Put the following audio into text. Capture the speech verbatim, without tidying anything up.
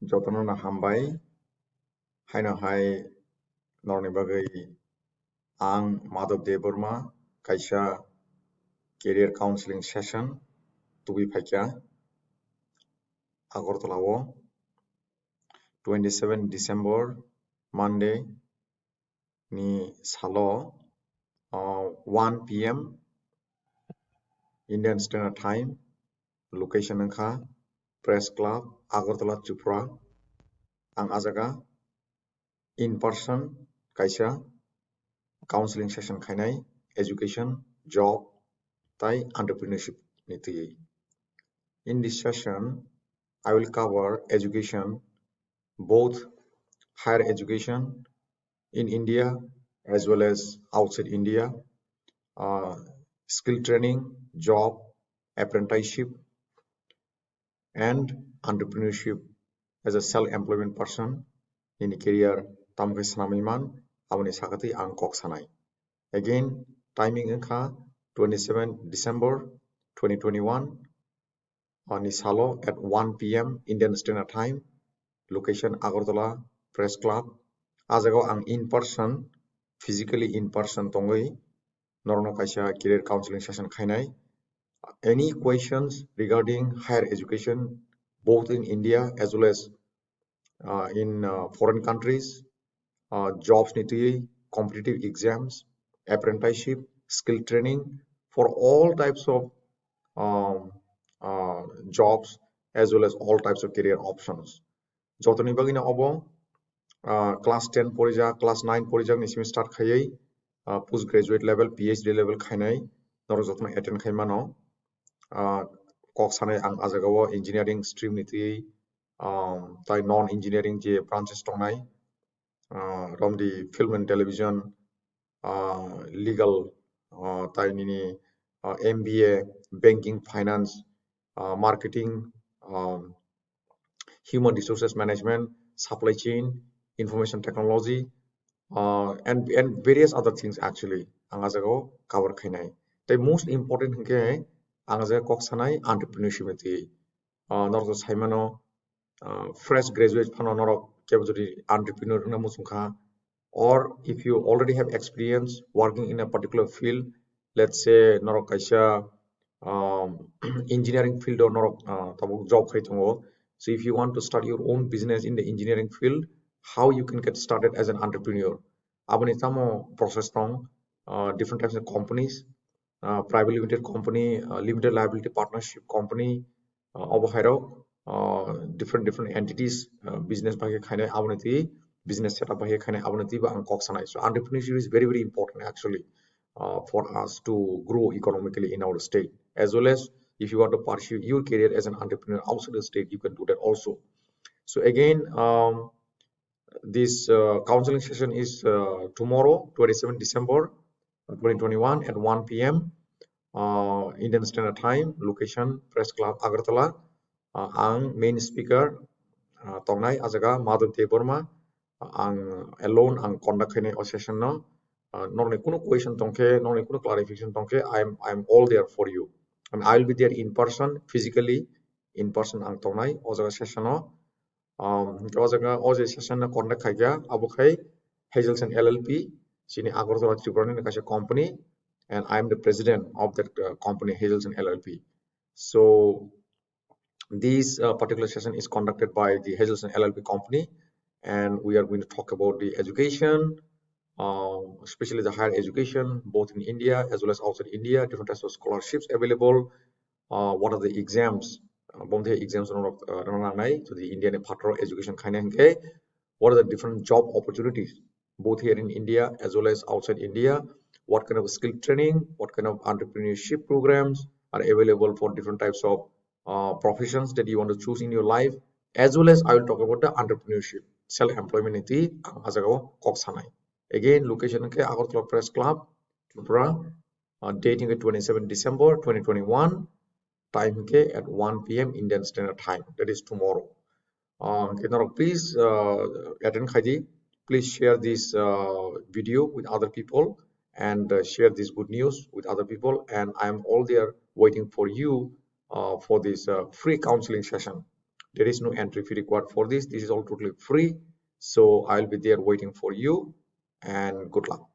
Jotono no hambai. Haino hai norokni bagwi ang Madhav Debbarma kaisa career counseling session tubui phaikha Agartala o twenty seven December Monday ni salo, uh, one P M Indian Standard Time, location wngkha Press Club, Agartala, Tripura. Ang ah jaga in person kaisa counseling session khainai, education, job, tai entrepreneurship ni twiwi. In this session, I will cover education, both higher education in India as well as outside India, uh, skill training, job, apprenticeship, and entrepreneurship as a self-employment person, nini career tamo khe swnamwi man, aboni sakatwi ang kok sanai. Again, timing wngkha twenty seven December twenty twenty one, ani salo at one P M Indian Standard Time, location Agartala Press Club. Ah jagao ang in person, physically in person tongwi norokno kaisa career counseling session khainai. Any questions regarding higher education, both in India as well as, uh, in, uh, foreign countries, uh, jobs ni twiwi, competitive exams, apprenticeship, skill training for all types of, um, uh, jobs as well as all types of career options. Jotoni bagwino obo, ah, class ten porijak, class nine porijak ni simi start khaiwi, ah, post graduate level, P H D level khainai norok jotono attend khai mano. Ah, kok sanai ang ah jagao engineering stream ni twiwi, um, tai non engineering je branches tongnai, ah, romdi film and television, ah, legal, ah, tai nini, ah, M B A, banking, finance, ah, marketing, um, human resources management, supply chain, information technology, uh, and, and various other things actually ang ah jagao cover khainai. Tai most important hwnkhe ang ah jaga kok sanai entrepreneurship ni twiwi. Uh, norok to saimano, uh, fresh graduate phano norok kebo jodi entrepreneur wngna muchung kha, or if you already have experience working in a particular field, let's say norok kaisa, um, engineering field o norok, uh, tabuk job khai tongo. So if you want to start your own business in the engineering field, how you can get started as an entrepreneur? Aboni tamo process tong, uh, different types of companies, uh, private limited company, uh, limited liability partnership company, uh, obo hairok, uh, different, different entities, uh, business bai khe khainai aboni twi, business setup bai khe khainai aboni twi bo ang kok sanai. So entrepreneurship is very, very important actually, uh, for us to grow economically in our state, as well as if you want to pursue your career as an entrepreneur outside the state, you can do that also. So again, um, this, uh, counseling session is, uh, tomorrow, twenty seven December, uh, twenty twenty one at one P M, uh, Indian Standard Time, location Press Club, Agartala. Uh, ang main speaker, uh, tongnai ah jaga Madhav Debbarma. Uh, ang alone ang conduct khainai o session no. Uh, norokni kunu question tongkhe, norokni kunu clarification tongkhe, I am, I am all there for you. And I will be there in person, physically, in person ang tongnai o jaga session o. Um, o jaga o je session no conduct khaikha, abo khai Hazelson L L P, chini Agartala, Tripura ni kaisa company, and I am the president of that, uh, company, Hazelson L L P. So this, uh, particular session is conducted by the Hazelson L L P company, and we are going to talk about the education, uh, especially the higher education, both in India as well as outside India, different types of scholarships available, uh, what are the exams, uh, bomthe exams rok, uh, rwna nangnai, to the India ni phataro education khaina hwnkhe, what are the different job opportunities, both here in India as well as outside India, what kind of skill training, what kind of entrepreneurship programs are available for different types of, uh, professions that you want to choose in your life, as well as I will talk about the entrepreneurship, self employment niti ang ah jagao kok sanai. Again, location ke Agartala Press Club, Tripura, uh, dating ke twenty seven December twenty twenty one, time ke at one P M Indian Standard Time, that is tomorrow. Uh, ke norok please, uh, attend khaidi. Please share this, uh, video with other people and, uh, share this good news with other people. And I am all there waiting for you, uh, for this, uh, free counseling session. There is no entry fee required for this. This is all totally free. So I'll be there waiting for you, and good luck.